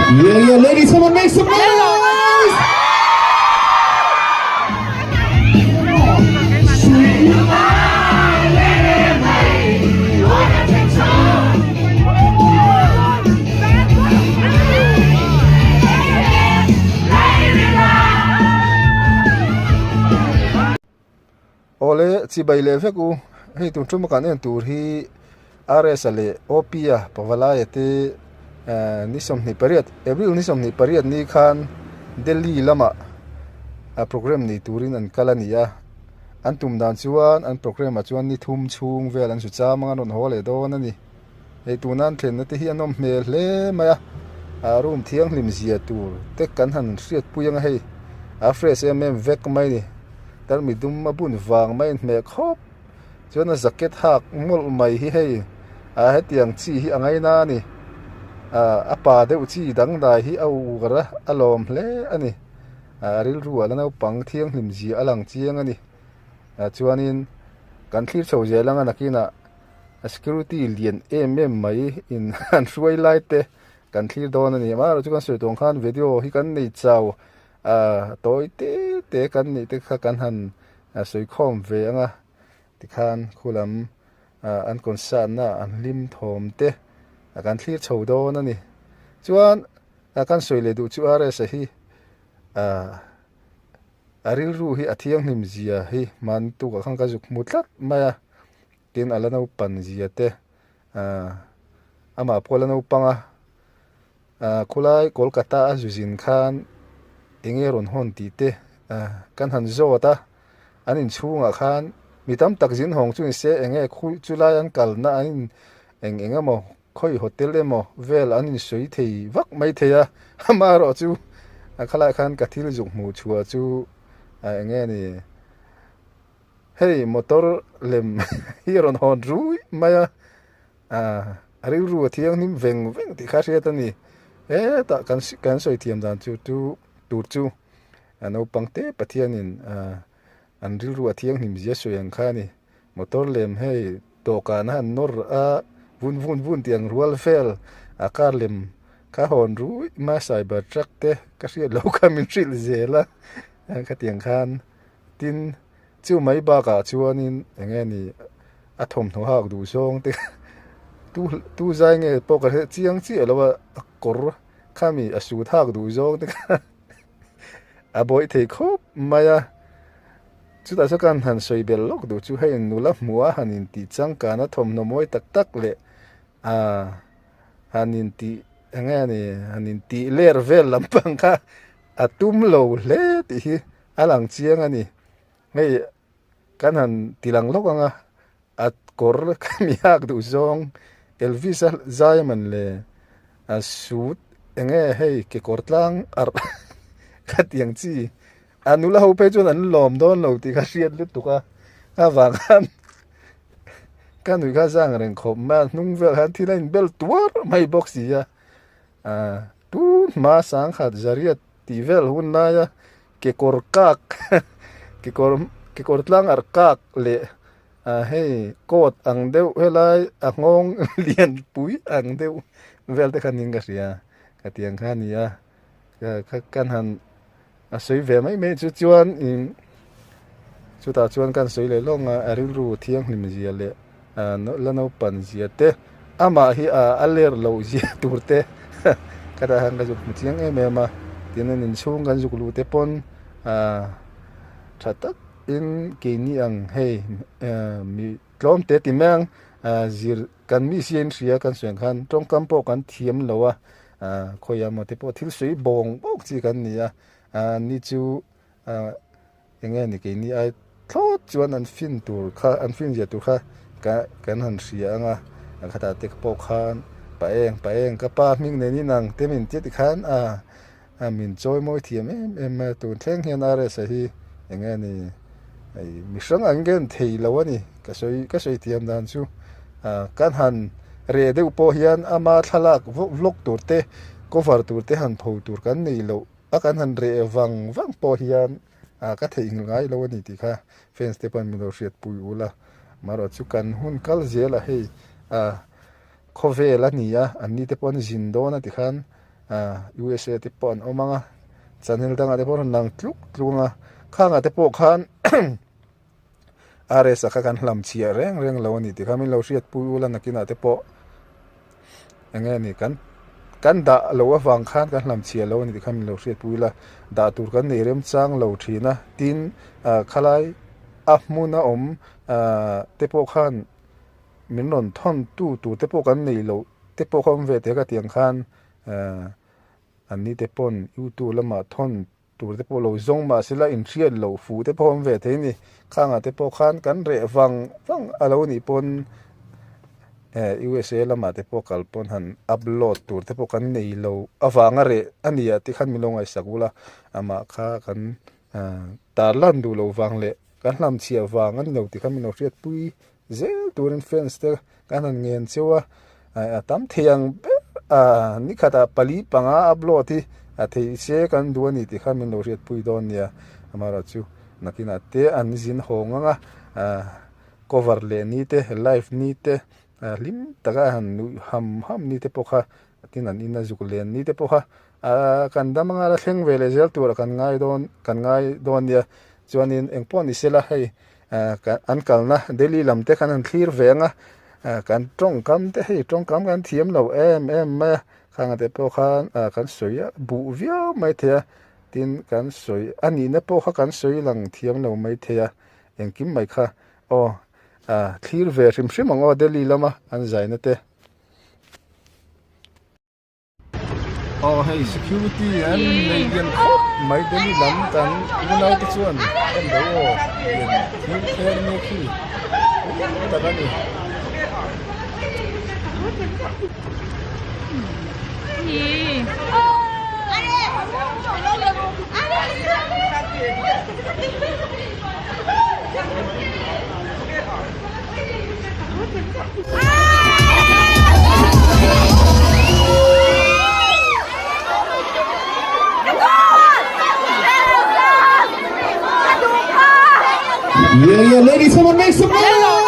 Yeah, yeah, ladies, someone make some noise! Awle chibai leh vek u, hei tun ṭuma kan en tur hi RS-a leh OP-a Pavalaia te ni 28 April ni 28 ni khan Delhi lamah programme nei turin an kal a ni a, an tum dan chuan an programme ah chuan ni thum chhung vel an su cham ang an rawn haw leh dawn a ni. Hei tuna an thlenna te hi a nawm hmel hle mai a, a room thianghlim zia tur te kan han hriatpui anga hei a fresh em em vek mai a ni tarmi dum a bun vang mai a inhmeh khawp chuan a jacket hak mawlh mai hi hei a hetiang chi hi a ngaina a ni ah a pa deuh chi dangdai hi a uar a a lawm hle a ni a rilru ah la naupang thianghlim zia a lang chiang a ni ah chuanin kan thlir chho zel anga nakinah. A security lian em em mai in an hruai lai te kan thlir dawn a ni amaherawh chu kan sawi tawng khan video hi kan nei chau ah tawi te te kan nih te kha kan han sawi khawm ve ang a tikhan khulam ah an concert na an hlim thawm te kan thlir chho dawn a ni chuan kan sawi leh duh chu RS a hi ah a rilru hi a thianghlim zia hi hman tukah khan ka zuk hmu tlat mai a. Tin, a la naupan zia te, aah amah pawh a la naupang a, aah khulai Kolkata a zu zin khan eng nge rawn hawn tih te aah kan han zawt a, an inchhungah khan mi tam tak zin hawng chu ni se eng nge khu chulai an kalna an in eng eng emaw khawi hotel emaw vel an insawi thei vak mai thei a, amaherawh chu a khalai khan ka thil zuk hmuh chhuah chu aah eng nge ni. Hei motor lem hi a rawn hawn rui mai a, ah a rilru a thianghlim veng veng tih kha a hriat a ni. Hetah kan kan sawi thiam dan chu chu tur chu a naupang te Pathianin ah an rilru a thianghlim zia sawi ang kha a ni. Motor lem hei dawhkan a han nawr a vun vun vun tih ang rual vel a car lem kha hawn rui mai a cyber truck te ka hriat loh kha min hrilh zel a khatiang khan. Tin, chu mai bakah chuanin eng nge ni a thawmhnaw hak duh zawng te tu tu zai nge pawh ka hre chiang chiah lo a, a kawr khami a sut hak duh zawng te kha a bawih thei khawp mai a. Chutah chuan kan han sawi belh lawk duh chu hei nula hmuh a han intih changkan a thawmhnaw mawi tak tak leh ah han intih eng nge ni han intih ler vel lampang kha a tum lo hle tih hi A lang chiang a ni. Hei kan han ti lang lawk ang a, a kawr ka mi hak duh zawng Elvis a zai man le a suit eng nge hei kekawr tlang arh ka ti ang chi. A nula ho phei chuan an lawm dawn lo tih ka hriat lutuk a, a vang khan ka nuih kha zang reng khawp mai a, hnung vel khan thil a inbel tuar mai bawk si a. Tun hma sangkhat zariat tih vel hun laia kekawr kak kekawr kekawr tlang ar kak leh hei coat ang deuh helai a nghawng lian pui ang deuh vel te kha niin ka hria ka ti ang kha a ni a kan han a sawi ve mai mai chu chuan ih chutah chuan kan sawi leh lawng a a rilru thianghlim zia leh ah la naupan zia te amah hi ah a ler loh zia tur te ka tah hian ka zuk hmu chiang em em a tin an inchhung kan zuk luh te pawn ah tha tak in keini ang hei ah mi tlawm te ti mai ang ah zir kan mi si a inhria kan sawi ang khan tawngkam pawh kan thiam lo a. Ah khawiah maw te pawh thil sawi bawng bawk chi kan ni a, ah ni chu ah eng nge ni keini ai thlawt chuan an fin tur kha an fin zia tur kha ka kan han hria ang a, a khatah te pawh khan pa eng pa eng ka pa hming nen in ang te min tia tikhan ah ah min chawi mawi thiam em em mai a tun thleng hian RS-a hi eng nge ni hei mi hrang ang nge an thei lo a ni ka sawi ka sawi thiam dan chu ah kan han reh deuh pawh hian ama thlalak vlog tur te cover tur te han pho tur kan nei loh a kan han reh vang vang pawh hian ah ka theihnghilh ngai lo a ni tih kha fans te pawn min lo hriatpui ul a amaherawh chu kan hun kal zel a hei ah khawvel a ni a an ni te pawh an zin dawn a tikhan. USA te pawh an awm ang a channel dangah te pawh a rawn lang tluk tluk ang a khangah te pawh khan RS a kha kan hlam chhiah reng reng lo a ni tih kha min lo hriat pui ula nakinah te pawh eng nge ni kan kan dah lo avang khan kan hlam chhiah lo a ni tih kha min lo hriat pui ula dah tur kan nei remchang lo thin a tin ah khalai a hmuna awm ah te pawh khan min rawn thawn tu tur te pawh kan nei loh te pawh kha awm ve teh ka tih ang khan ah an ni te pawn youtube lamah thawn Tur te pawh lo zawng mah sela inhriat loh fuh te pawh awm ve thei a ni. Khangah te pawh khan kan reh vang vang a lo nih pawn eh USA lamah te pawh kal pawn han upload tur te pawh kan nei lo avanga reh a ni ah te khan min lo ngaihsak ula amah kha kan ah tarlan duh loh vang leh kan hlamchhiah vang a ni lo tih kha min lo hriatpui zel turin fans te kan han ngen cheu a a tam thei ang ber a nikhatah pali panga upload hi a theih se kan duh a ni tih kha min lo hriatpui dawn nia amaherawh chu nakinah te an zin hawng ang a cover leh ni te live ni te hlim taka han nuih ham ham ni te pawh kha tin an in a zuk len ni te pawh kha kan dam anga la thleng ve leh zel tur a kan ngai dawn kan ngai dawn nia chuanin engpawh ni sela hei an kalna Delhi lam te khan an thlir ve ang a kan tawngkam te hei tawngkam kan thiam lo em em mai a khang te pawh khan kan sawi a buh viau mai thei a tin kan sawi a nihna pawh kha kan sawi lang thiam lo mai thei a engkim mai kha aw thlir ve hrim hrim ang aw Delhi lama an zaina te. Aw hei security an nei lian khawp mai Delhi lam kan unau te chuan en do aw lian thil thleng mek hi tak a ni. Yeah, yeah, ladies, someone make some noise!